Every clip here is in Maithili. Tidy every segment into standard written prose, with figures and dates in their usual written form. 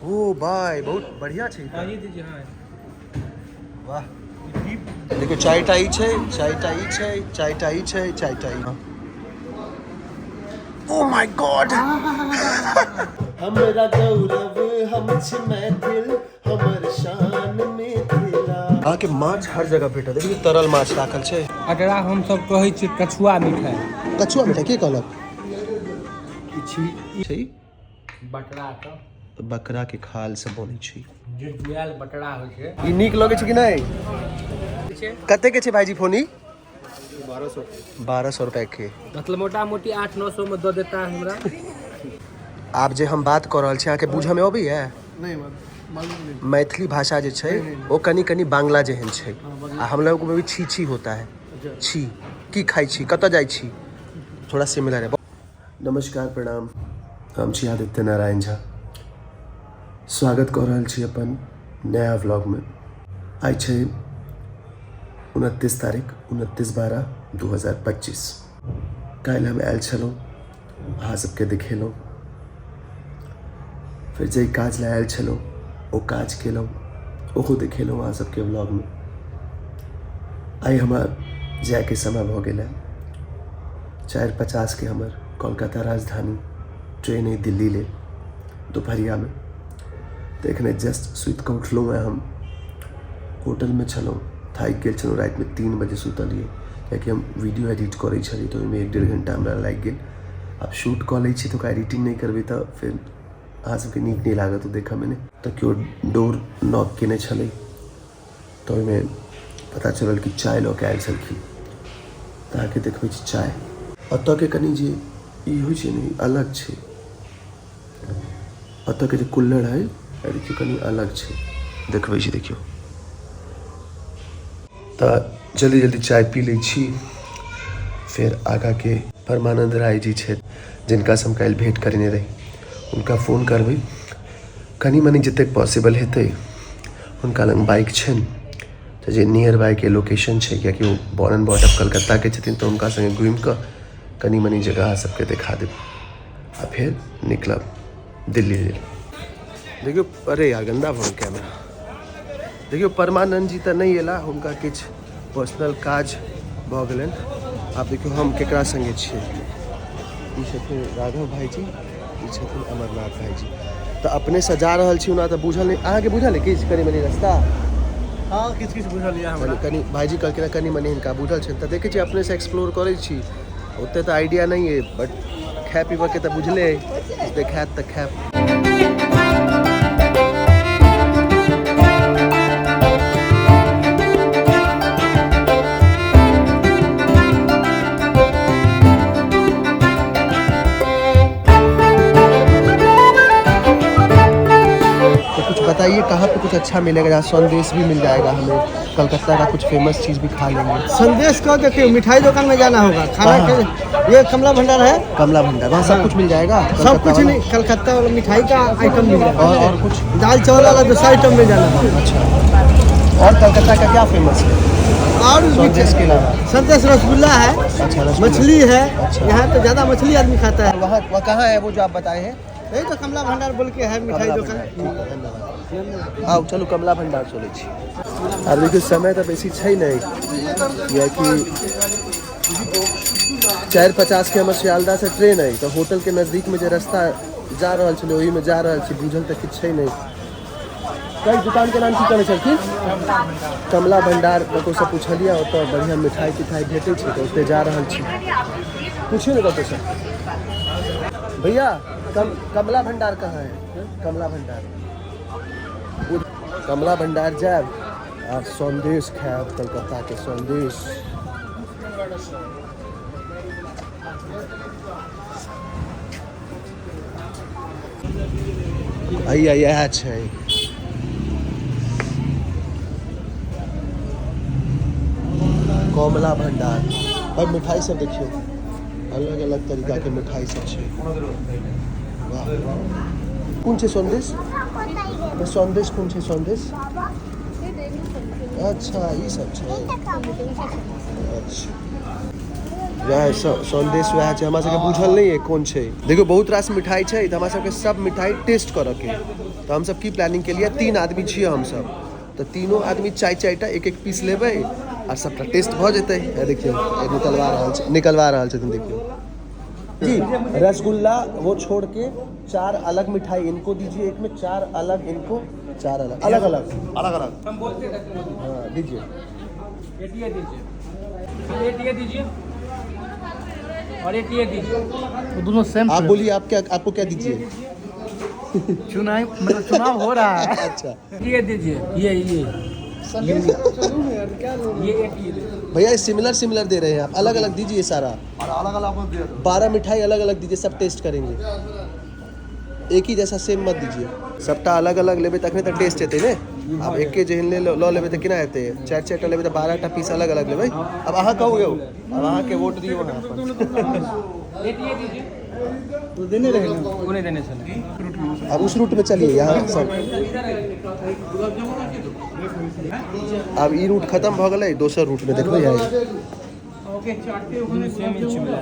ओ भाई बहुत बढ़िया छै। हाँ, ये दीजिए। हाँ। वाह, देखियौ चारिटा ई छै, चारिटा ई छै, चारिटा ई छै, चारिटा ई। ओ my God. हमरा गौरव, हम छी मैथिल, हमर शान मिथिला। अहाँके माछ हर जगह भेटत। देखियौ तरल माछ राखल छै। एकरा हम सब कहै छी कछुआ मिठाई। कछुआ मिठाई के कहलक? ई छै बकरा के। बकरा के खाल से बनै छै। जे जुआयल बकरा होइ छै। ई नीक लगै छै कि नहि? कते के छै भाईजी फोन ई? 1200। 1200 रुपए के। मतलब मोटा मोटी 800-900 में दऽ देता है हमरा। आब जे हम बात कऽ रहल छी अहाँके बुझऽ मे अबैया? नहीं, मालूम नहीं। मैथिली भाषा जे छै ओ कनि कनि बांग्ला जेहन छै आ हम लोग में भी छी छी होता है। छी की खाइ छी, कतऽ जाइ छी, थोड़ा सिमिलर है। नमस्कार, प्रणाम। हम छी आदित्य नारायण झा, स्वागत कऽ रहल छी अपन नया व्लॉगमे। आइ छै 29 तारीख, 29/12/2025। काल्हि हम आयल छलहुँ, अहाँ सबके देखेलहुँ। फेर जाहि काज लए आयल छलहुँ ओ काज केलहुँ, ओहो देखेलहुँ अहाँ सबके व्लॉगमे। आइ हमरा जायके समय भऽ गेल हँ। 4:50 के हमर कोलकाता राजधानी ट्रेन अइ दिल्ली लेल दुपहरियामे। तऽ एखने जस्ट सुति कऽ उठलहुँ हँ। हम होटलमे छलहुँ, थाकि गेल छलहुँ। रातिमे 3 बजे सुतलियै, कियाकि हम वीडियो एडिट करै छलियै तऽ ओहिमे 1-1.5 घंटा हमरा लागि गेल। आब शूट कऽ लै छी तऽ ओकरा एडिटिंग नहि करबै तऽ फेर अहाँ सबके नीक नहि लागत ओ देखऽमे। नहि तऽ केओ डोर नॉक केने छलै तऽ ओहिमे पता चलल कि चाय लऽ कऽ आयल छलखिन। तऽ अहाँके देखबै छी चाय। एतऽके कनि जे ई होइ छै ने, अलग छै। एतऽके जे कुल्हड़ है, देखियौ कनि अलग छै, देखबै छी देखियौ। तऽ जल्दी जल्दी चाय पी लै छी। फेर आगाँके परमानन्द राय जी छथि, जिनकासँ हम काल्हि भेँट करेने रही, हुनका फोन करबै। कनि मनि जतेक पॉसिबल हेतै, हुनका लग बाइक छनि तऽ जे नियर बायके लोकेशन छै, कियाकि ओ बॉर्न एंड बॉट ऑफ कलकत्ताके छथिन, तऽ हुनका सङ्गे घुमि कऽ कनि मनि जगह अहाँ सबके देखा देब आ फेर निकलब दिल्ली लेल। देखियौ, अरे यार, गन्दा भऽ गेल कैमरा। देखियौ, परमानंद जी तऽ नहि एला, हुनका किछु पर्सनल काज भऽ गेलनि। आब देखियौ हम केकरा सङ्गे छियै। ई छथिन राघव भाईजी, ई छथिन अमरनाथ भाईजी। तऽ अपनेसँ जा रहल छी, ओना तऽ बुझल नहि। अहाँके बुझल है किछु कनि मनि रास्ता? हाँ, किछु किछु बुझल यऽ हमरा। कनि भाईजी कहलखिन हँ कनि मनि हिनका बुझल छनि। तऽ देखै छी, अपनेसँ एक्सप्लोर करै छी। ओते तऽ आइडिया नहि अइ, बट खाय पीबऽके तऽ बुझले अइ, किछु देखायत तऽ खायब। तो कुछ बताइए कहाँ पे कुछ अच्छा मिलेगा जहाँ संदेश भी मिल जाएगा हमें, कलकत्ता का कुछ फेमस चीज़ भी खा लेंगे। संदेश का देखिए मिठाई दुकान में जाना होगा खाना के। ये कमला भंडार है। कमला भंडार, वहाँ सब कुछ मिल जाएगा? सब कलकत्ता कुछ वाला? नहीं, कलकत्ता वाला मिठाई का आइटम मिल जाएगा। और कुछ? दाल चावल वाला दूसरा आइटम में जाना होगा। अच्छा, और कलकत्ता का क्या फेमस है और संदेश के अलावा? संदेश रसगुल्ला है। अच्छा, रसगुल्ला। मछली है। अच्छा। यहाँ तो ज्यादा मछली आदमी खाता है। वहाँ वहाँ कहाँ है वो जो आप बताए हैं? यही तो कमला भंडार बोल के है मिठाई कमला दुकान। भंडार, ठीक है, धन्यवाद। आउ चलू कमला भंडार चलै छी। आब देखियौ समय तऽ बेसी छै नहि, कियाकि 4:50 के हमर सियालदह से ट्रेन अइ, तऽ होटल के नजदीक में जे रास्ता जा रहल छलै ओहिमे जा रहल छी। बुझल तऽ किछु छै नहि। कई दुकान के नाम की कहने छलखिन? कमला भंडार। कतहुसँ पुछलियै, ओतऽ बढ़िआँ मिठाई तिठाई भेटै छै, तऽ ओतऽ जा रहल छी। पूछियो ने कतहुसँ। भैया, कमला भंडार कहाँ है? कमला भंडार। कमला भंडार जायब आ संदेश खायब, कलकत्ता के संदेश। हैया इएह छै कमला भंडार। भाई, मिठाई सब देखियौ, अलग अलग तरीका के मिठाई सब छै। वाह। कोन छै संदेश? संदेश कोन छै संदेश? अच्छा, ई सब छै। अच्छा। वएह संदेश वएह छै, हमरा सबके बुझल नहि अइ कोन छै। देखियौ बहुत रास मिठाइ छै, तऽ हमरा सबके सब मिठाइ टेस्ट करऽके। तऽ हमसब की प्लानिंग केलियै, 3 आदमी छियै हमसब, तऽ तीनों आदमी चारि चारिटा एक एक पीस लेबै आ सबटा टेस्ट भऽ जेतै। देखियौ निकलवा रहल छै, निकलवा रहल छथिन। देखियौ जी रसगुल्ला वो छोड़ के 4 अलग मिठाई इनको दीजिए, एक में 4 अलग इनको, 4 अलग अलग अलग अलग अलग। हम बोलते रहते हैं। हाँ दीजिए। एक ये दीजिए, एक ये दीजिए और एक ये दीजिए। वो दोनों सेम। आप बोलिए, आप क्या, आपको क्या दीजिए? चुनाव मतलब चुनाव हो रहा है। अच्छा ये दीजिए, ये ये ये एक ये दीजिए। भैया सिमिलर सिमिलर दे रहे हैं आप, अलग अलग दीजिए सारा। और अलग अलग आपको दे दो। 12 मिठाई अलग अलग दीजिए, सब टेस्ट करेंगे, एक ही जैसा सेम मत दीजिए। सबटा अलग अलग लेबै तखने तऽ टेस्ट एतै ने। आब एके जेहन ले लऽ लेबै तऽ केना हेतै? चारि चारिटा लेबै तऽ 12टा पीस अलग अलग लेबै। आब अहाँ कहू यौ, आब अहाँके वोट दियौ अहाँ अपन। एक ये दीजिए। तो देने रहे ना। वो नहीं देने चले। अब उस रूट में चलिए, यहाँ सब अब ई रूट खत्म भऽ गेलै, दोसर रूट में देखबै आइ। सेम इंच मिला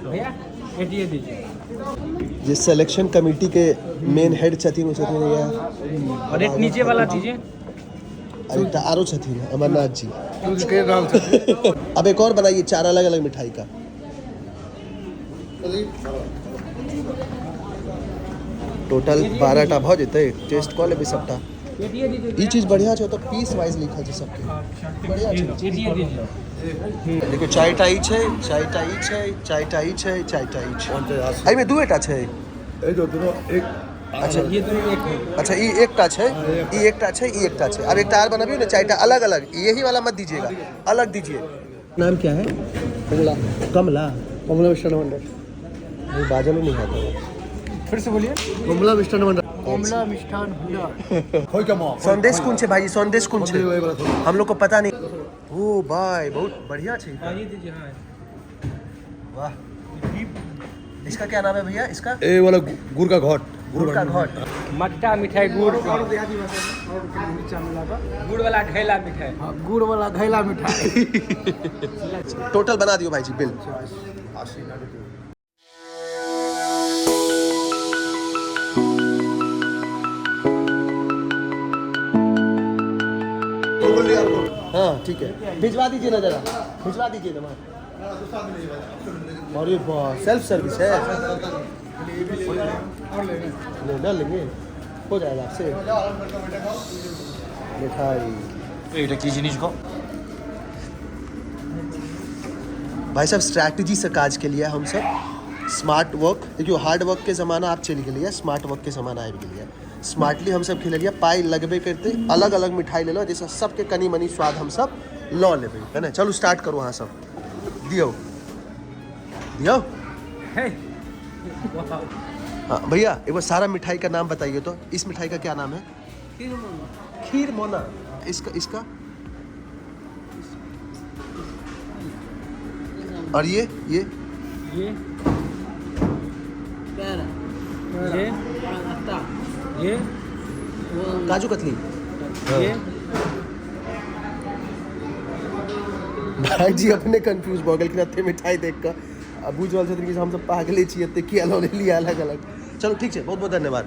भैया, एक ये दीजिए। जे सिलेक्शन कमेटी के मेन हेड छथिन ओ छथिन या और एक नीचे वाला दीजिए। और एकटा आरो छथिन अमरनाथ जी। अब एक और बनाइए, 4 अलग अलग मिठाई का। टोटल 12टा भऽ जेतै, टेस्ट कऽ लेबै सबटा। एक ये दीजिए। ई चीज बढ़िया छै, तऽ पीस वाइज लिखल छै सबके, बढ़िया छै। एक ये दीजिए। देखियौ 4टा ई छै, 4टा ई छै, 4टा ई छै, 4टा ई छै। एहिमे 2टा छै। ए जो दोनों एक। अच्छा ये दोनों एक है। अच्छा ई एकटा छै, ई एकटा छै, ई एकटा छै। अब एकटा आर बनाबियौ ने, 4टा अलग अलग, यही वाला मत दीजिएगा, अलग दीजिए। नाम क्या है? कमला। कमला। कमला मिष्ठान भंडार। नहीं बाजलो नहीं आता है। फिर से बोलिए। कमला मिष्ठान भंडार। कमला मिष्ठान भंडार। खोई का माँ। संदेश कौन छे भाई? संदेश कौन छे? हम लोग को पता नहीं। ओ भाई बहुत बढ़िया छे। हाँ ये दीजिए। हाँ वाह, इसका क्या नाम है भैया? इसका ए वाला गुड़ का घोट। गुड़ का घोट। मट्टा मिठाई गुड़ का। गुड़ वाला घैला मिठाई। हाँ, गुड़ वाला घैला मिठाई। टोटल बना दियो भाई जी बिल। हाँ ठीक है, भिजवा दीजिए ना, जरा भिजवा दीजिए ना। अरे वाह, सेल्फ सर्विस है। ले ना लेंगे, हो जाएगा आपसे मिठाई। এটা কি জিনিস গো? भाई साहब स्ट्रैटेजी से काज के लिए हम सब स्मार्ट वर्क। देखियो हार्ड वर्क के ज़माना आप चलि गेलैए, स्मार्ट वर्क के ज़माना आबि गेलैए। स्मार्टली हम सब खेललियै, पाइ लगबे करतै, अलग अलग मिठाई लेलहुँ जाहिसँ सबके कनि मनि स्वाद हम सब लऽ लेबै, है ने? चलू स्टार्ट करू अहाँ सब, दियौ दियौ। हाँ भैया एक बार सारा मिठाई का नाम बताइए तो। इस मिठाई का क्या नाम है? खीर मोना। इसका इसका और ये ये ये ये ये काजू कतली। ये भाई जी अपने कंफ्यूज भऽ गेलखिन एते मिठाई देख कऽ। आ बुझि रहल छथिन कि हमसब पागले छी, एते किया लऽ लेलियै अलग अलग। चलू ठीक छै, बहुत बहुत धन्यवाद।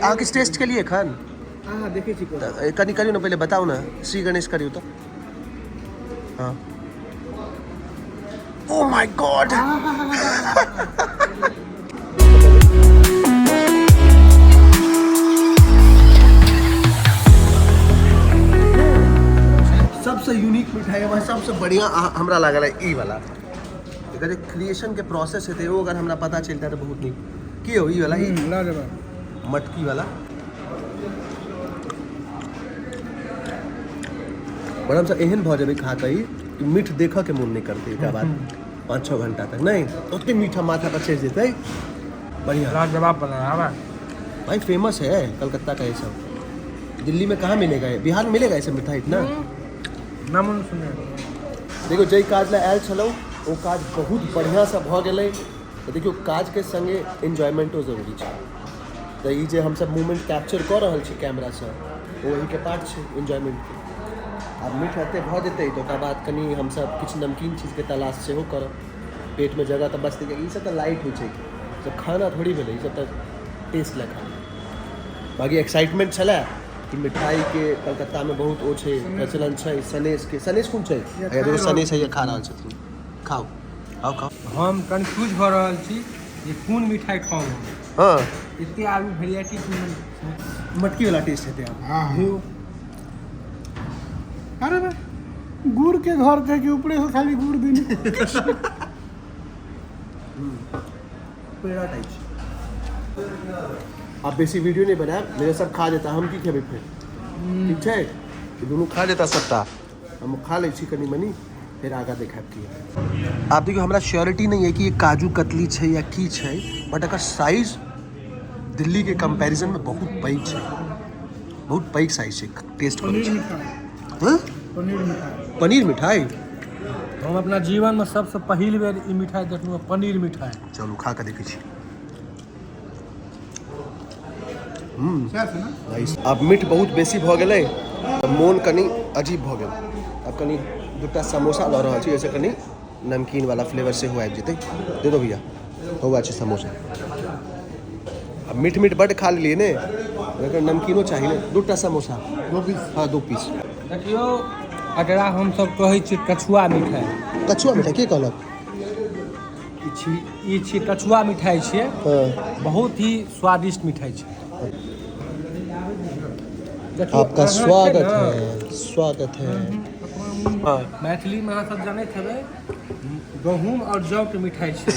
अहाँ किछु टेस्ट केलियै एखन? हाँ देखै छी। तऽ कनि करियौ ने, पहिले बताउ ने, श्री गणेश करियौ तऽ। हाँ ओ my God, सबसे यूनिक मिठाई हमरा सबसे बढ़िया हमरा लागल है ई वाला। एकर जे क्रिएशन के प्रोसेस हेतै ओ अगर हमरा पता चलतै तऽ बहुत नीक। की हो ई वाला? ई मटकी वाला पर हमसब एहन भऽ जेबै खा कऽ ई कि मीठ देखऽ के मोन नहि करतै एकरा बाद 5-6 घंटा तक नहीं, ओते मीठा माथा पर चढ़ि जेतै। बढ़िया लाजवाब बना है भाई, फेमस है कलकत्ता का ये सब। दिल्ली में कहाँ मिलेगा ये? बिहार में मिलेगा ये सब मिठाई इतना? नाम सुने। देखियौ जाहि काज लए आयल छलहुँ ओ काज बहुत बढ़िआँसँ भऽ गेलै। तऽ देखियौ काजके सङ्गे एन्जॉयमेंटो जरूरी छै। तऽ ई जे हमसब मूवमेंट कैप्चर कऽ रहल छी कैमरासँ ओ एहिके पार्ट छै एन्जॉयमेंटके। आब मीठ एते भऽ जेतै तऽ ओकरा बाद कनि हमसब किछु नमकीन चीजके तलाश सेहो करब। पेटमे जगह तऽ बचतै, कियाकि ई सब तऽ लाइट होइ छै, ई सब खाना थोड़ी भेलै, ई सब तऽ टेस्ट लए खाना। बाकी एक्साइटमेंट छलै कि मिठाईके कलकत्तामे बहुत ओ छै, प्रचलन छै सनेशके। सनेश कोन छै? एगो सनेश है, खा रहल छथिन। खाउ, खाउ, खाउ। हम कन्फ्यूज भऽ रहल छी जे कोन मिठाई खाउ हम। एते आलू वेरिएटी। मटकी वाला टेस्ट हेतै आब। अरे बे, गुड़ के घर थे कि ऊपरे से खाली गुड़ देने। पेड़ा टाइप छै। आब बेसी वीडियो नहि बनायब, मेरे सब खा जेता, हम की खेबै फेर? ठीक छै, ई दुनू खा जेता सबटा, हम खा लै छी कनि मनि, फेर आगाँ देखायब की। आब देखियौ, हमरा श्योरिटी नहि है कि ई काजू कतली छै या की छै, बट एकर साइज दिल्ली के कंपैरिजन में बहुत पैघ छै, बहुत पैघ साइज छै। टेस्ट करै छी। हाँ? पनीर मिठाई। पनीर मिठाई। हम अपना जीवनमे सबसँ पहिल बेर ई मिठाई देखलहुँ, पनीर मिठाई। चलू, खा कऽ देखै छी। सएह छै ने? नाइस। आब मीठ बहुत बेसी भऽ गेलै तऽ मोन कनि अजीब भऽ गेल। आब कनि दूटा समोसा लऽ रहल छी, ओहिसँ कनि नमकीन वाला फ्लेवर सेहो आबि जेतै। दे दो भैया, हौआ छै समोसा। आब मीठ मीठ बड्ड खा लेलियै ने, एकर नमकीनो चाही ने। दूटा समोसा। दो पीस। हाँ, दू पीस। देखियौ, एकरा हमसब कहै छियै कछुआ मिठाई। कछुआ मिठाई के कहलक? ई छी कछुआ मिठाई छियै। बहुत ही स्वादिष्ट मिठाई छै। देखियौ, आपका अहाँ छै स्वागत ने, है, स्वागत है, हाँ। मैथिलीमे अहाँ सब जनैत हेबै, गहूँम आओर जौके मिठाई छै,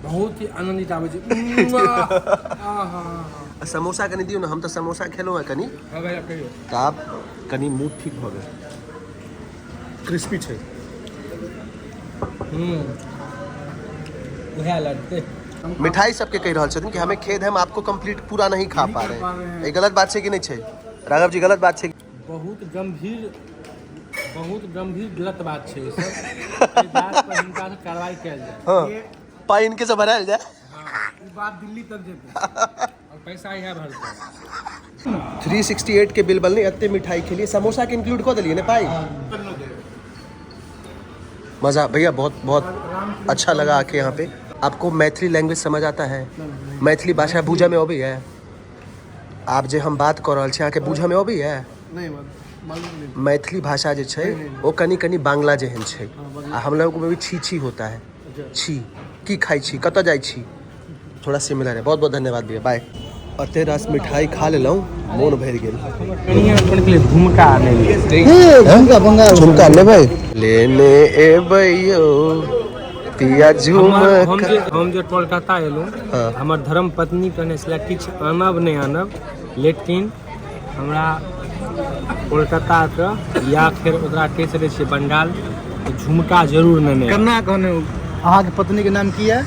बहुत ही आनंदित आबै छै। आहा। समोसा कनि दियौ ने, हम तऽ समोसा खेलहुँ हेँ कनि। हाँ भैया, कहियौ। तऽ आब कनि मुँह ठीक भऽ गेल, क्रिस्पी छै। उएह लगतै। मिठाई सबके कहि रहल छथिन कि हमें खेद है, हम आपको कंप्लीट पूरा नहीं खा पा रहे हैं। ई गलत बात छै कि नहि छै, राघव जी? गलत बात छै? बहुत गंभीर, बहुत गंभीर गलत बात छै ई सब। एहि बात पर हिनका से कार्रवाई कयल जाय। हाँ, पाइ इनके से भरायल जाय। ई बात दिल्ली तक जेतै और पैसा इएह भरतै। 368 के बिल बनलै, एते मिठाई खेलिए। समोसा के इंक्लूड कऽ देलिए ने पाइ? मज़ा भैया, बहुत बहुत अच्छा लगा आके यहाँ पे। आपको मैथिली लैंग्वेज समझ आता है? मैथिली भाषा बूझऽ में अबै है? आब जे हम बात कऽ रहल छी, अहाँके बूझऽ में अबै है? नहीं, मालूम नहीं। मैथिली भाषा जे छै, ओ कनि कनि बांग्ला जेहन छै आ हम लोग में भी छी छी होता है। छी की खाइ छी, कतऽ जाइ छी, थोड़ा सिमिलर है। बहुत बहुत धन्यवाद भैया, बाय। अते रास मिठाई खा लेलहुँ, मोन भरि गेल। कनिया अपन के लिए झुमका आनै लिए। झुमका लेबै? लेने एबै यौ पिया हम झुमका। जे हम जे कोलकाता एलहुँ, हमर धर्म पत्नी कहने छलै किछु आनब नहि आनब, लेकिन हमरा कोलकाताके या फेर ओकरा कहि सकै छियै बंगाल झुमका जरूर नेने आयब। केना कहने? अहाँके पत्नी के नाम की है?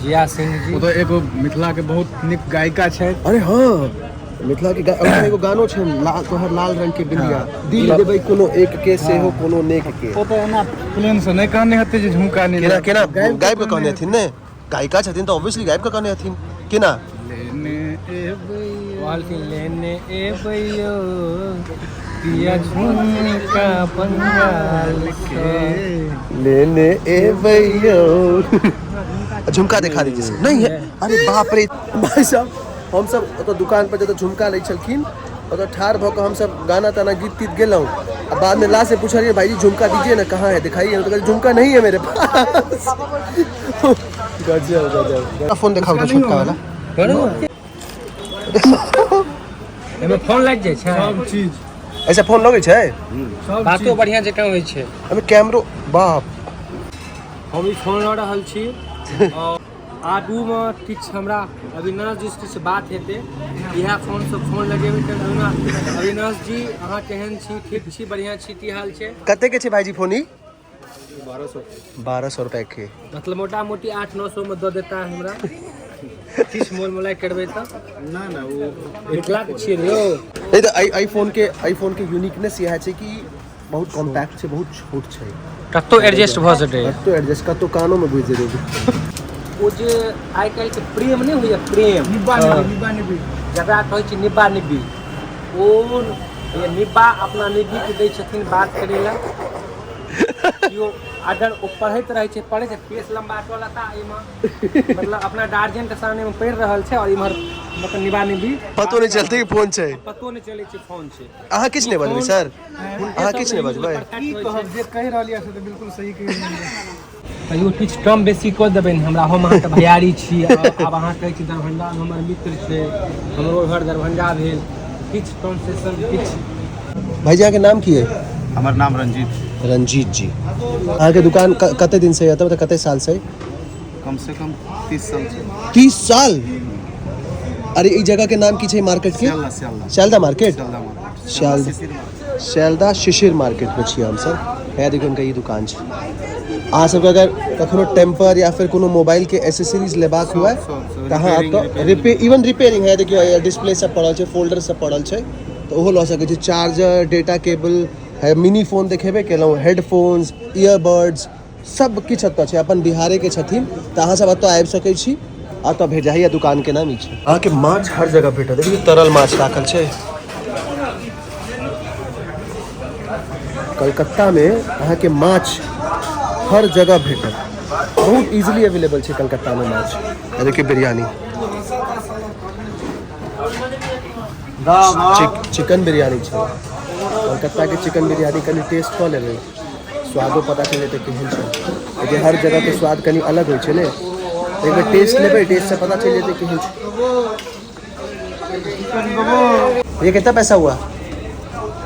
जिया सिंह जी। ओ तऽ एगो मिथिला के बहुत नीक गायिका छथि। अरे हाँ, मिथिला के हुनकर एगो गानो छै, लाल तोहर लाल रंग के बिंदिया, दिल देबै कोनो एक के सेहो कोनो नेक के। ओ तऽ एना प्लेन से नहि कहने हेतै जे झुमका नहि। केना केना गाबि कऽ कहने हथिन ने? गायिका छथिन तऽ ऑब्वियसली गाबि कऽ कहने हथिन। केना? लेने एबै। कहलखिन, लेने एबैयो पिया झुमका बंगाल के। लेने एबै यौ। झुमका दिखा दीजिए। नहीं है? अरे बाप रे। भाई साहब, हमसब ओतऽ दुकान पर जतऽ झुमका लै छलखिन, ओतऽ ठाढ़ भऽ कऽ हमसब गाना ताना गीत तीत गेलहुँ आ बादमे लास्ट से पूछलियै, भाईजी, झुमका दीजिए ना, कहाँ है, दिखाइए ना। तो कहले, झुमका नहीं है मेरे पास। गजब गजब। फोन दिखाओ तो, छोटका वाला। करू, एहिमे फोन लागि जाइ छै। सब चीज। ऐसा फोन लगै छै? सब। बातो बढ़िआँ जकाँ होइ छै। एहिमे कैमरो, बाप। हम ई फोन लऽ रहल छी आओर आगूमे किछु हमरा अविनाश जी से किछु बात हेतै, इएह फोनसँ फोन लगेबै। तऽ अविनाश, अविनाश जी, अहाँ केहन छी? ठीक छी? बढ़िआँ छी? की हाल छै? कते के छै भाईजी फोन ई? 1200, 1200 रुपए के। मतलब मोटा मोटी 800-900 मे दऽ देता है हमरा, किछु मोल मोलाई करबै तऽ। ना ना, ओ मिथिलाके छियै ने यौ। नहीं तऽ आई आईफोन के यूनिकनेस इएह छै कि बहुत कॉम्पैक्ट छै, बहुत छोट छै। कतहु एडजस्ट भऽ सकैए। कतौ एडजस्ट, कतौ कानो में घुसि जेतै। ओ जे आइ काल्हिके प्रेम नहि होइए, प्रेम निब्बा निब्बी, निब्बा निब्बी। जकरा कहै छै निब्बा निब्बी, ओ ये निब्बा अपना निब्बी के दै छथिन बात करै लए। केओ अगर ओ पढ़ैत रहै छै, पढ़ै छै, केस लम्बा कऽ लेता एहिमे, मतलब अपना गार्जियन के सामने मे पढ़ि रहल छै और इम्हर मतलब निबा निबी पतो नहि चलतै कि फोन छै। पतो नहि चलै छै फोन छै। अहाँ किछु नहि बजबै सर, अहाँ किछु नहि बजबै। की कहब, जे कहि रहल यऽ से तऽ बिल्कुल सही कहि रहल यऽ। कहियो किछु कम बेसी कऽ देबै ने हमरा, हम अहाँके भैयारी छी। आब अहाँ कहै छी दरभंगामे हमर मित्र छै, हमरो घर दरभंगा भेल, किछु कन्सेशन किछु। भाईजी, अहाँके नाम की है? हमर नाम रंजीत। रंजीत जी, अहाँके दुकान कते दिन से है? मतलब कते साल से? कम से कम 30 साल से। 30 साल? अरे ई जगह के नाम की छै मार्केट के? स्यालदा, स्यालदा। स्यालदा मार्केट। स्यालदा मार्केट। स्यालदा। शिशिर मार्केट। स्यालदा शिशिर मार्केट में छियै हमसब। है देखियौ, हुनका ई दुकान छै। अहाँ सबके अगर कखनो टेम्पर या फिर कोनो मोबाइल के एसेसरीज लेबाक हुए सब, सब। तऽ अहाँ Repairing, एतऽ इवन रिपेयरिंग है। देखियौ, डिस्प्ले सब पड़ल छै, फोल्डर सब पड़ल छै, तऽ ओहो लऽ सकै छी। चार्जर, डेटा केबल है, मिनी फोन देखेबे केलहुँ, हेडफोन्स, ईयरबड्स, सब किछु एतऽ छै। अपन बिहारेके छथिन, तऽ अहाँ सब एतऽ आबि सकै छी। एतऽ भेट जाइए। दुकानके नाम ई छै। अहाँके माछ हर जगह भेटत। देखियौ, तरल माछ राखल छै। कलकत्तामे अहाँके माछ हर जगह भेटत। बहुत इजीली अवेलेबल छै कलकत्तामे माछ। आ देखियौ, बिरयानी, चिकन बिरयानी छै। कलकत्ताके चिकन बिरयानी कनि टेस्ट कऽ लेबै, स्वादो पता चलि जेतै केहन छै। लेकिन हर जगहके स्वाद कनि अलग होइ छै ने। एक बेर टेस्ट लेबै, टेस्टसँ पता चलि जेतै केहन छै। ये कितना पैसा हुआ?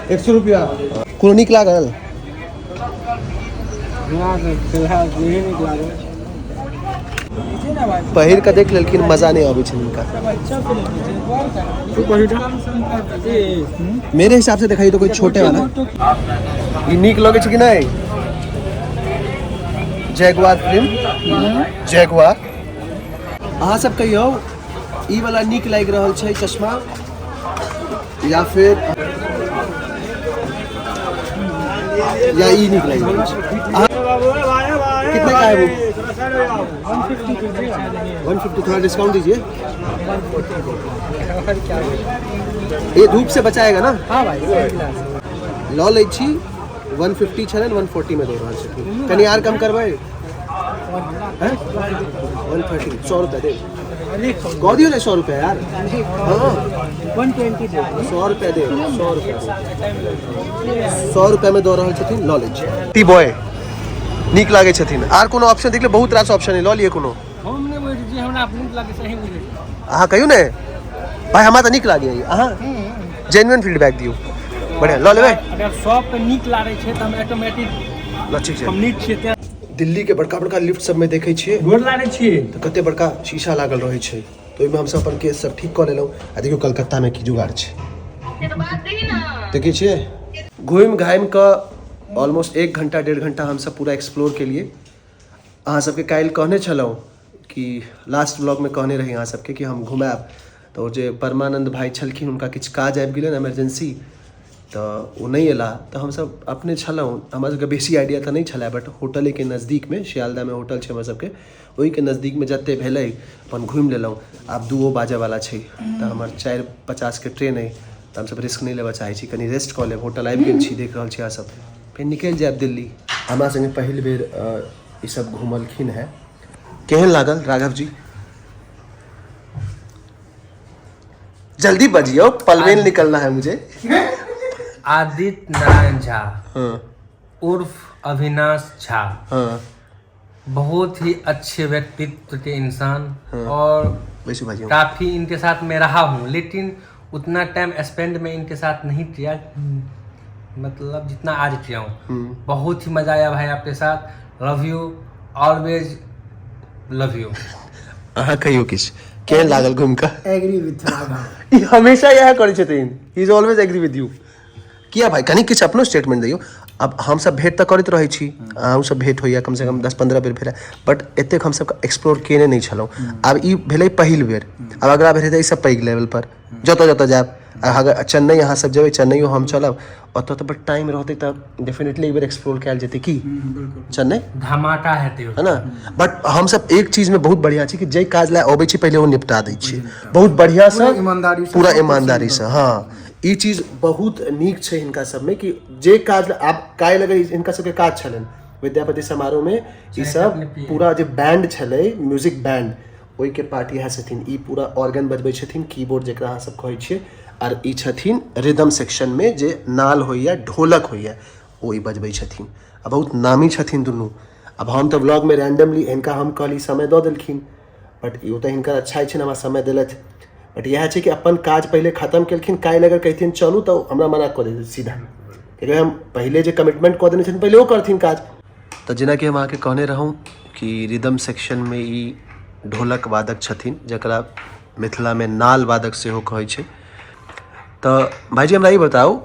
100 रुपया। कोनो नीक लागल? फिलहाल यही नीक लागल। पहिर कऽ देख लेलखिन, मजा नहि अबै छै हुनका। मेरे हिसाब से दिखाइए तो कोई छोटे वाला। ई नीक लगै छै कि नहि? Jaguar film, Jaguar. अहाँ सब कहियौ, ई वाला नीक लागि रहल छै चश्मा या फिर या ई नीक लागि रहल छै? कितने का है वो? 150। थोड़ा डिस्काउंट दीजिए। ये धूप से बचाएगा ना? हाँ भाई। लऽ लै छी। 150 छलै, 140 मे दऽ रहल छथिन। कनि आर कम करबै? 130। 100 रुपया दे, कह दियौ ने 100 रुपया यार। हाँ। 120। 100 रुपया दे, 100 रुपया दे। 100 रुपयामे दऽ रहल छथिन, लऽ लै छी। टी बॉय नीक लागै छथिन। आर कोनो ऑप्शन देख ले, बहुत रास ऑप्शन है, लऽ लिअ कोनो। हम नहि बुझै छी, जे हमरा नीक लागै सही बुझै छी। अहाँ कहियौ ने भाई, हमरा तऽ नीक लागैए। अहाँ जेन्युइन फीडबैक दियौ। बढ़िआँ, लऽ लेबै। अगर सबके नीक लागै छै तऽ हम ऑटोमेटिक लऽ, ठीक छै। हम नीक छियै तें। दिल्ली के बड़का बड़का लिफ्ट सबमे देखै छियै गोर लागै छियै। तऽ कते बड़का शीशा लागल रहै छै, तऽ ओहिमे हमसब अपन केस सब ठीक कऽ लेलहुँ। आ देखियौ, कलकत्तामे की जुगाड़ छै, देखै छियै। घुमि घामि कऽ ऑलमोस्ट एक घंटा 1.5 घंटा हमसब पूरा एक्सप्लोर केलिए। अहाँ सबके काल्हि कहने छलहुँ कि लास्ट व्लॉगमे कहने रही अहाँ सबके कि हम घुमायब, तऽ ओ जे परमानन्द भाई छलखिन, हुनका किछु काज आबि गेलनि इमरजेंसी, तऽ ओ नहि अयलाह। तऽ हमसब अपने छलहुँ। हमरा सबके बेसी आइडिया तऽ नहि छलए, बट होटलेके नजदीकमे, सियालदामे होटल छै हमर सबके, ओहिके नजदीकमे जते भेलै अपन घुमि लेलहुँ। आब दूओ बाजयवला छै, तऽ हमर 4:50के ट्रेन अइ, तऽ हमसब रिस्क नहि लेबऽ चाहै छी। कनि रेस्ट कऽ लेब। होटल आबि गेल छी, देख रहल छी अहाँ सब। फेर निकलि जायब दिल्ली। हमरा संगे पहिल बेर ई सब घुमलखिन हेँ। केहन लागल राघव जी? जल्दी बजियो, पलवेल निकलना है मुझे। आदित्य नारायण झा उर्फ अविनाश झा बहुत ही अच्छे व्यक्तित्व के इंसान और बैसू भाजी। काफ़ी इनके साथ मैं रहा हूँ, लेकिन उतना टाइम स्पेंड मैं इनके साथ नहीं किया, मतलब जितना आज किया हूँ। बहुत ही मज़ा आया भाई आपके साथ। Love you, always love you. अहाँ कहियौ किछु, केहन लागल घुमि कऽ? Agri with Raghav. ई हमेशा इएह करै छथिन। He is always agree with you. किया भाई, कनि किछु अपनो स्टेटमेंट दियौ। अब हमसब भेंट तऽ करैत रहै छी, अहूँ सब भेंट होइया, कमसँ कम 10-15 बेर भेल, बट एतेक हमसब एक्सप्लोर केने नहि छलहुँ। आब ई भेलै पहिल बेर। आब अगला बेर हेतै एहिसँ पैघ लेवल पर। जतऽ जतऽ जायब, अगर चेन्नई अहाँ सब जेबै, चेन्नइयो हम चलब ओतऽ, तऽ बट टाइम रहतै तऽ डेफिनेटली एक बेर एक्सप्लोर कयल जेतै की चेन्नई। धमाका हेतै। है ना? बट हमसब एक चीजमे बहुत बढ़िआँ छी कि जाहि काज लए अबै छी, पहिले ओ निपटा दै छियै बहुत बढ़िआँसँ। ईमानदारी से। पूरा ईमानदारीसँ। हाँ, ई चीज बहुत नीक छै हिनका सबमे कि जे काज आब काल्हि अगर हिनका सबके काज छलनि विद्यापति समारोहमे ई सब पूरा जे बैंड छलै म्यूजिक बैंड ओहिके पार्ट इएह छथिन। ई पूरा ऑर्गन बजबै छथिन, कीबोर्ड जकरा अहाँ सब कहै छियै, आर ई छथिन रिदम सेक्शनमे जे नाल होइए, ढोलक होइए, ओ ई बजबै छथिन आ बहुत नामी छथिन दुनू। आब हम तऽ व्लॉगमे रैंडमली हिनका हम कहली समय दऽ देलखिन, बट इहो तऽ हिनकर अच्छा छनि हमरा समय देलथि। बट इएह छै कि अपन काज पहिले खतम केलखिन। काल्हि अगर कहिथिन चलू तऽ हमरा मना कऽ देथिन सीधा, कियाकि हम पहिले जे कमिटमेंट कऽ देने छथिन पहिले ओ करथिन काज। तऽ जेनाकि हम अहाँके कहने रहौं कि रिदम सेक्शनमे ई ढोलक वादक छथिन, जकरा मिथिलामे नाल वादक सेहो कहै छै। तऽ भाइजी हमरा ई बताउ,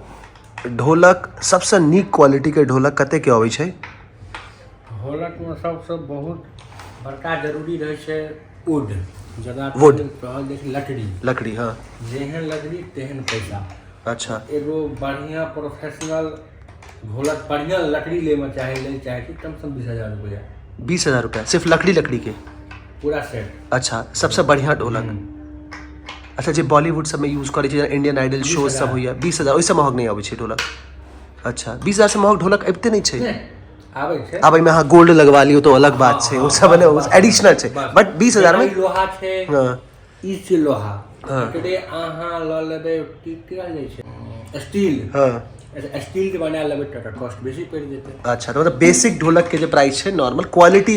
ढोलक सबसँ नीक क्वालिटीके ढोलक कतेकके अबै छै? ढोलकमे सबसँ बहुत बड़का जरूरी रहै छै वुड, जेना वुड। कहल जाइ छै लकड़ी। लकड़ी, हँ। जेहन लकड़ी तेहन पैसा। अच्छा। एगो बढ़िआँ प्रोफेशनल ढोलक बढ़िआँ लकड़ी लैमे चाहे लै चाहै छी कमसँ कम 20,000 रुपैआ। 20,000 रुपैआ सिर्फ लकड़ी लकड़ीके पूरा सेट। अच्छा, सबसँ बढ़िआँ ढोलक। अच्छा, जे बॉलीवुड सबमे यूज करै छै, जेना इंडियन आइडल शो सब होइए, 20,000 ओहिसँ महग नहि अबै छै ढोलक? अच्छा, 20,000सँ महग ढोलक अबिते नहि छै? आबै छै। आब एहिमे अहाँ गोल्ड लगवा लियौ तऽ अलग बात छै, ओ सब एडिशनल छै, बट 20,000 मे जेना ई लोहा छै, हँ। ई छै लोहा, एकरे अहाँ लऽ लेबै की कहल जाइ छै, स्टील। हँ। अच्छा, स्टील के बना लेबै तऽ कॉस्ट बेसी पड़ि जेतै। अच्छा, तऽ मतलब बेसिक ढोलक के जे प्राइस छै नॉर्मल क्वालिटी,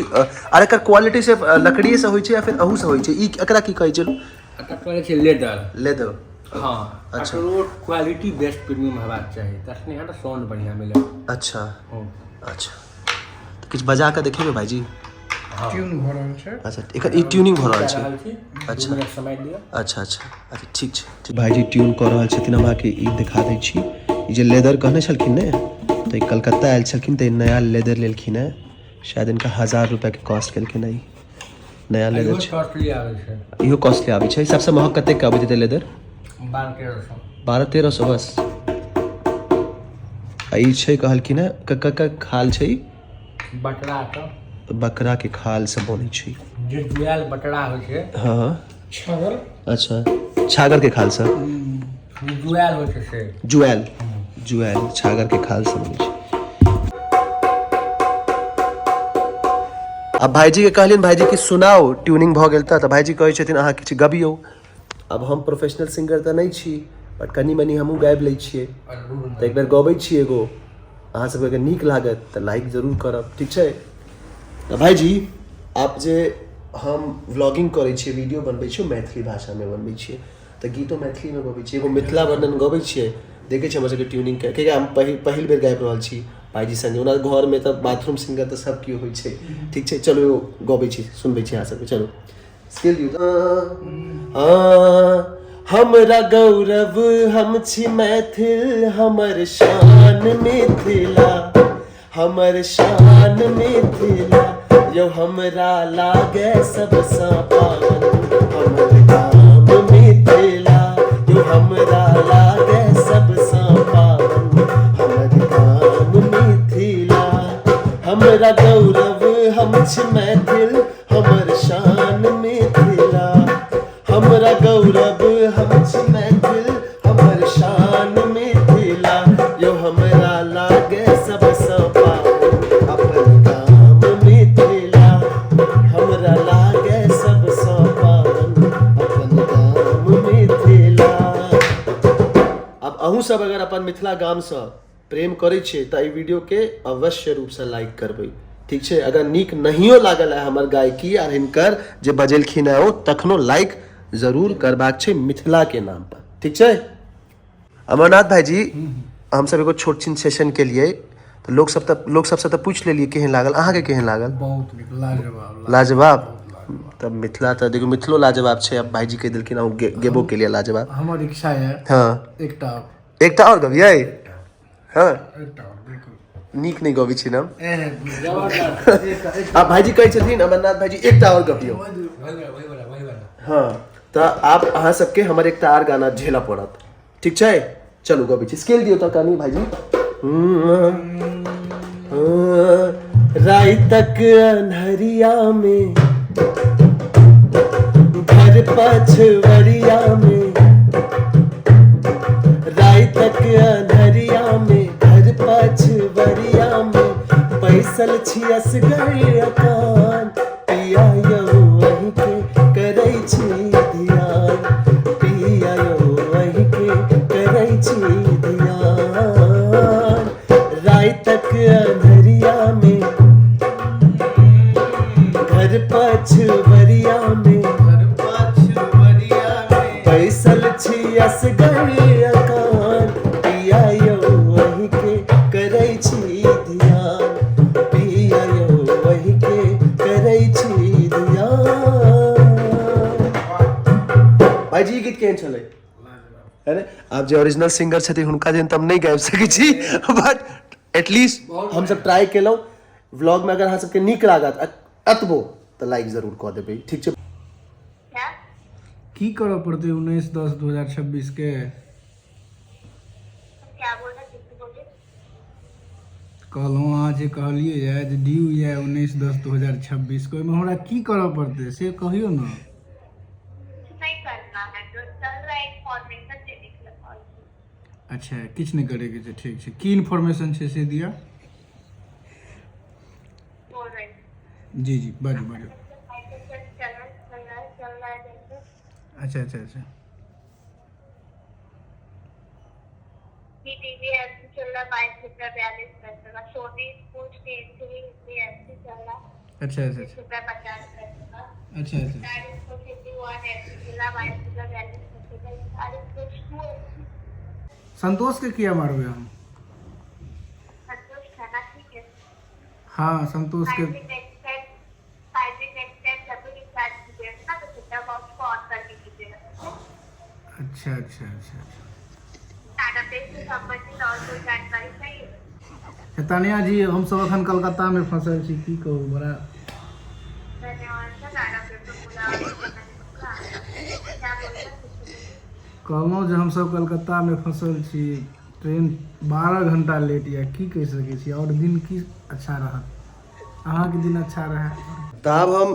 आर एकर क्वालिटी सिर्फ लकड़िए से होइ छै या फिर अहू से होइ छै? ई एकरा की कहै छै? एकर कहै छै लेदर। लेदर। हँ। अच्छा। एकरो क्वालिटी बेस्ट प्रीमियम हेबाक चाही, तखने अहाँके साउंड बढ़िआँ मिलत। अच्छा। हँ। अच्छा, तऽ किछु बजा कऽ देखेबै भाइजी? ट्यून भऽ रहल छै। अच्छा, एकर ई ट्यूनिंग भऽ रहल छै। छी। अच्छा। 2 मिनट समय दिअ। अच्छा अच्छा अच्छा, ठीक छै, ठीक। भाइजी ट्यून कऽ रहल छथिन, हम अहाँके ई देखा दै छी। ई जे लेदर कहने छलखिन ने, तऽ ई कलकत्ता आयल छलखिन तऽ ई नया लेदर लेलखिन हेँ। शायद इनका 1000 रुपैआके कॉस्ट केलखिन हेँ। ई नया लेदर इहो छै। कॉस्टली आबै छै। इहो कॉस्टली आबै छै। सबसँ महग कतेकके आबैत हेतै लेदर? 1200-1300। 1200-1300 बस। आ ई छै कहलखिन हेँ क क क खाल छै ई? बकरा के। बकरा के खाल से बनै छै। जे जुआयल बकरा होइ छै। हँ। छागर। अच्छा, छागर के खाल से। जे जुआयल होइ छै से। जुआयल, जुआयल छागर के खाल से बनै छै। आब भाईजी के कहलियनि भाईजी कि सुनाउ, ट्यूनिंग भऽ गेल तऽ भाईजी कहै छथिन अहाँ किछु गबियौ। आब हम प्रोफेशनल सिंगर तऽ नहि छी, बट कनि मनि हमहूँ गाबि लै छियै, तऽ एक बेर गबै छी एगो। अहाँ सबके अगर नीक लागत तऽ लाइक जरूर करब, ठीक छै? तऽ भाईजी, आप जे हम व्लॉगिंग करै छियै, वीडियो बनबै छियै, मैथिली भाषामे बनबै छियै, तऽ गीतो मैथिलीमे गबै छियै, एगो मिथिला वर्णन गबै छियै। देखै छियै हमर सबके ट्यूनिंगके, किएकि हम पहिल बेर गाबि रहल छी भाईजी सङ्गे। ओना घरमे तऽ बाथरूम सिंगर तऽ सब केओ होइ छै। ठीक छै, चलू एगो गबै छी, सुनबै छी अहाँ सबके। चलू, स्केल दियौ। हँ, हमरा गौरव हम छी मैथिल, हमर शान मिथिला, हमर शान मिथिला। यौ हमरा लागे सबसँ पावन हमर गाम मिथिला। यौ हमरा लागे सबसँ पावन हमर गाम मिथिला। हमरा गौरव हम छी मैथिल, हमर शान मिथिला। हमरा गौरव हम छी मैथिल, हमर शान मिथिला। यौ हमरा लागे सबसँ पावन अपन गाम मिथिला। हमरा लागे सबसँ पावन अपन गाम मिथिला। आब अहूँ सब अगर अपन मिथिला गामसँ प्रेम करै छियै तऽ एहि वीडियोके अवश्य रूपसँ लाइक करबै, ठीक छै? अगर नीक नहियो लागल है हमर गायकी आर हिनकर जे बजेलखिन है ओ, तखनो लाइक जरूर करबाक छै मिथिलाके नाम पर, ठीक छै? अमरनाथ भाईजी, हमसब एगो छोट छिन सेशन के लिए तऽ लोक सबसँ तऽ पूछि लेलियै केहन लागल। अहाँके केहन लागल? बहुत नीक, लाजवाब। लाजवाब। तब मिथिला तऽ देखियौ, मिथिलो लाजवाब छै। अब भाईजी कहि देलखिन, अहूँ गेबो के लिए लाजवाब। हमर इच्छा यऽ हँ। एकटा। एकटा आओर गबियै? हँ। एकटा आओर, बिल्कुल। नीक नहि गबै छी ने? एकटा। आ भाईजी कहै छथिन, अमरनाथ भाईजी, एकटा आओर गबियौ। वही वाला, वही वाला, वही वाला। हँ, तऽ आब अहाँ सबके हमर एकटा आर गाना झेलऽ पड़त, ठीक छै? चलू, गबै छी। स्केल दियौ तऽ कनि भाईजी। राति तक अन्हरिया में, घर पछवरिया में, राति बैसल छी असगर अकान, पिया यौ अहींके करै छी ध्यान, पिया यौ अहींके करै छी ध्यान। रातिक अन्हरिया मे, घर पछुवरिया मे, बैसल छी असगर अकान, पिया यौ अहींके करै छी ध्यान, पिया यौ अहींके करै छी ध्यान। भाईजी, ई गीत केहन छलै? अरे आब जे ओरिजिनल सिंगर छथिन हुनका जेहन तऽ हम नहि गाबि सकै छी, बट एटलीस्ट हमसब ट्राई केलहुँ। व्लॉगमे अगर अहाँ सबके नीक लागत एतबो तऽ लाइक जरूर कऽ देबै, ठीक छै? की करऽ पड़तै 19/10/2026 के? कहलहुँ अहाँ जे कहलियै यऽ जे ड्यू यऽ 19/10/2026 के, ओहिमे हमरा की करऽ पड़तै से कहियौ ने। अच्छा, किछु नहि करैके छै, ठीक छै। की इन्फॉर्मेशन छै से दिअ। जी जी, बाजू बाजू। अच्छा अच्छा अच्छा। अच्छा अच्छा अच्छा अच्छा अच्छा। संतोष के किया मारबै हम? हाँ, संतोष के। अच्छा अच्छा अच्छा अच्छा। तानिया जी, हमसब अखन कलकत्ता में फंसल छी, की कहू बड़ा। कहलहुँ जे हमसब कलकत्ता में फंसल छी, ट्रेन 12 घंटा लेट यऽ, की कहि सकै छी? आओर दिन की अच्छा रहत? अहाँके दिन अच्छा रहए। तऽ आब हम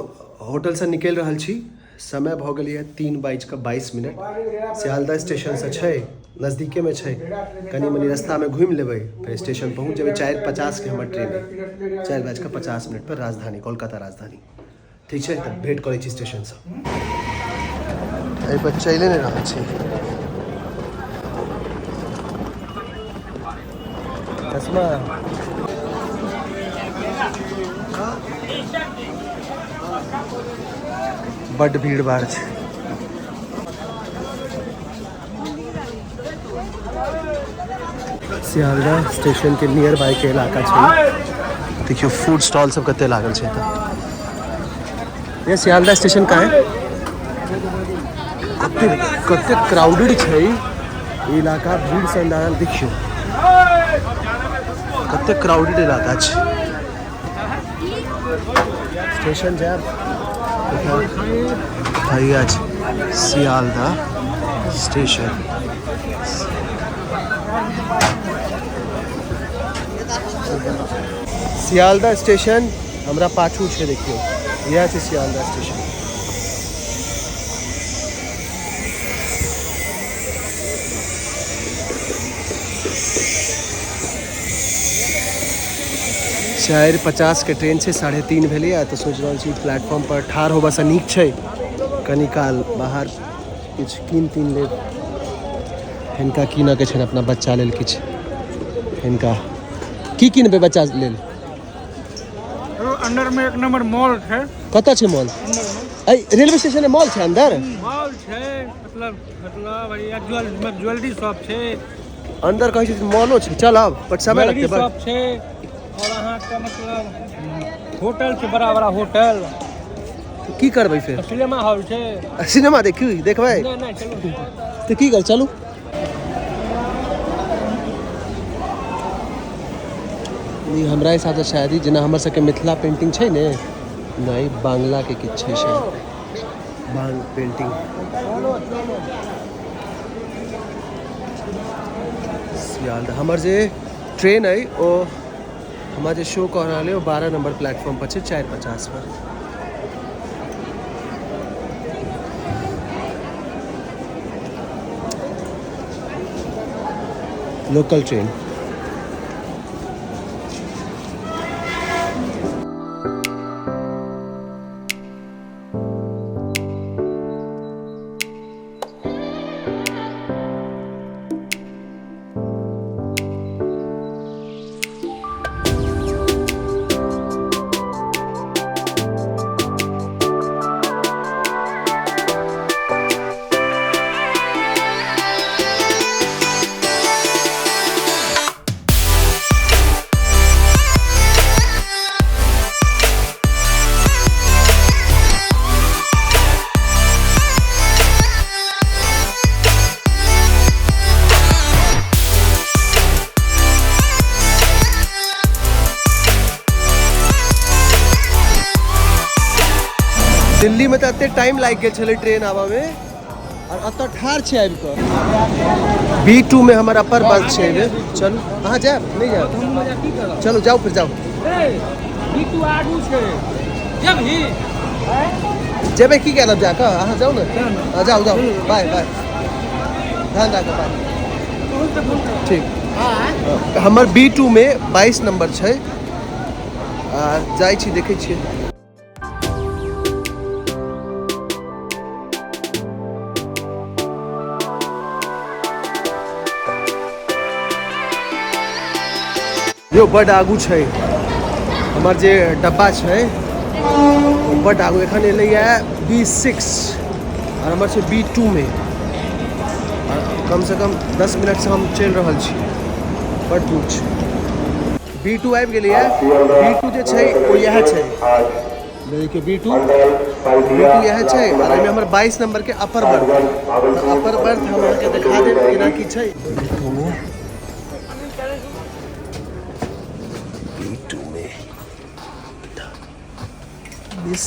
होटलसँ निकलि रहल छी। समय भऽ गेलैए 3:22। सियालदह स्टेशनसँ छै, नजदीकेमे छै। कनि मनि रस्तामे घुमि लेबै, फेर स्टेशन पहुँच जेबै। 4:50के हमर ट्रेन अइ, 4:50 पर राजधानी, कोलकाता राजधानी। ठीक छै, तऽ भेँट करै छी स्टेशनसँ। एहिपर चलि नहि रहल छै चश्मा। बड्ड भीड़ भाड़ छै। सियालदह स्टेशन के नियर बाय के इलाका छै। देखियौ, फूड स्टॉल सब कते लागल छै एतऽ। ये सियालदह स्टेशन कहाँ है? कते कते क्राउडेड छै ई इलाका, भीड़ से अंदाजा। देखियौ कते क्राउडेड इलाका छै। स्टेशन जायब, भैया छै सियालदह स्टेशन। सियालदह स्टेशन हमरा पाछू छै, देखियौ, इएह छै सियालदह स्टेशन। 4:50 के ट्रेन छै, 3:30 भेलैए, तऽ सोचि रहल छी प्लेटफॉर्म पर ठाढ़ होबऽसँ नीक छै कनी काल बाहर किछु कीन तीन लेब। हिनका कीनऽके छनि अपना बच्चा लेल किछु। हिनका की कीनबै बच्चा लेल? अंदर में एक नंबर मॉल छै। कतऽ छै मॉल? अइ रेलवे स्टेशन में मॉल छै अंदर? मॉल छै, मतलब ज्वेलरी शॉप छै। अंदर कहै छै मॉलो छै। चल आब, बट समय ज्वेलरी लगतै बड। शॉप छै और अहाँके मतलब होटल छै, बड़ा बड़ा होटल। की करबै फेर? सिनेमा हॉल छै। सिनेमा देखी, देखबै? नहि नहि, चलू। तऽ की कर, चलू। ई हमरा हिसाबसँ शायद ही जेना हमर सबके मिथिला पेंटिंग छै ने, नहि, बांग्लाके किछु छै शायद, बांग पेंटिंग। सियालदह हमर जे ट्रेन अइ, ओ हमरा जे शो कऽ रहल अइ, ओ 12 नंबर प्लेटफॉर्म पर छै, 4:50 पर। Local train. दिल्ली में तऽ एते टाइम लागि गेल छलै ट्रेन आबऽमे आओर एतऽ ठाढ़ छै आबि कऽ। बी 2 में हमर अपर बर्थ छै एहिमे। चलू, अहाँ जायब? नहि जायब? चलू, जाउ फिर जाउ। बी 2 आगू छै, जेबही? जेबै की करब जाकऽ? अहाँ जाउ ने। हँ, जाउ जाउ। बाय बाय, ध्यान राखब, बाय। ठीक। हमर बी 2 में 22 नंबर छै। आ जाइ छी, देखै छियै। यो, बड आगू छै हमर जे डब्बा छै, ओ बड आगू। एखन एलैए बी 6 आओर हमर छै बी 2 मे। आओर कमसँ कम 10 मिनटसँ हम चलि रहल छी, बड दूर छै। बी 2 आबि गेलैए। बी 2 जे छै ओ इएह छै। देखियौ, बी 2, बी 2 इएह छै आओर एहिमे हमर 22 नंबरके अपर बर्थ। तऽ अपर बर्थ हम अहाँके देखा देब केना की छै। बी 2 मे, बी 2 में 20,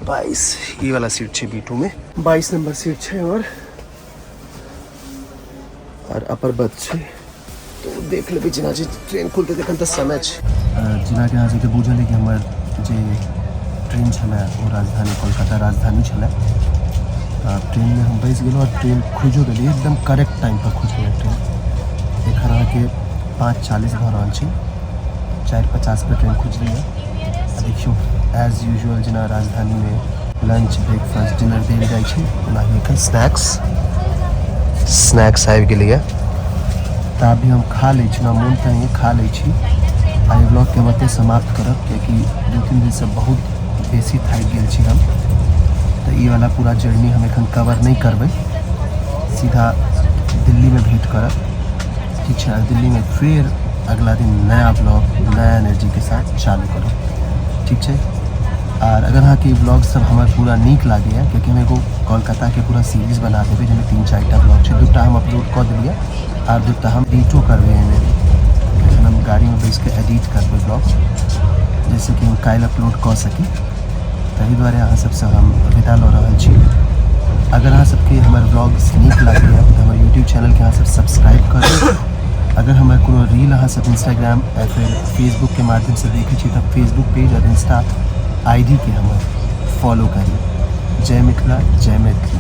22, ई वाला सीट छै। बी 2 में 22 नंबर सीट छै हमर और अपर बर्थ छै। तो देख लेबै जेना जे ट्रेन खुलतै। तखन तऽ समय छै। जेनाकि अहाँ सबके बुझल है कि हमर जे ट्रेन छलै ओ राजधानी, कोलकाता राजधानी छलै। तऽ ट्रेनमे हम बैस गेलहुँ आओर ट्रेन खुजियो गेलै। एकदम करेक्ट टाइमपर खुजलै ट्रेन। एखन अहाँके 5:40 भऽ रहल छै। 4:50 पर ट्रेन खुजलैए। आ देखियौ, एज यूजुअल जेना राजधानीमे लंच, ब्रेकफास्ट, डिनर देल जाइ छै, ओनाही एखन स्नैक्स स्नैक्स आबि गेलैए। तऽ अभी हम खा लै छी ना, मोन तऽ नहीं, खा लै छी। आ ई व्लॉगके हम एतहि समाप्त करब, कियाकि 2-3 दिनसँ बहुत बेसी थाकि गेल छी हम। तऽ ई वाला पूरा जर्नी हम एखन कवर नहि करबै। सीधा दिल्लीमे भेँट करब, ठीक छै? दिल्लीमे फेर अगला दिन नया व्लॉग, नया एनर्जीके साथ चालू करब, ठीक छै? आर अगर अहाँके ई व्लॉग सब हमर पूरा नीक लागैए, कियाकि हम एगो कोलकाताके पूरा सीरीज बना देबै, जाहिमे तीन चारि टा व्लॉग छै। दूटा हम अपलोड कऽ देलियै आर दूटा हम एडिटो करबै एहिमे। एखन हम गाड़ीमे बैस कऽ एडिट करबै व्लॉग, जाहिसँ कि हम काल्हि अपलोड कऽ सकी। ताहि दुआरे अहाँ सबसँ हम विदा लऽ रहल छी। अगर अहाँ सबके हमर व्लॉग्स नीक लागैए तऽ हमर यूट्यूब चैनलके अहाँ सब सब्सक्राइब करू। अगर हमर कोनो रील अहाँ सब इंस्टाग्राम या फिर फेसबुकके माध्यमसँ देखै छी, तऽ फेसबुक पेज आओर इंस्टा आईडीके हमर फॉलो करी। जय मिथिला, जय मैथिली।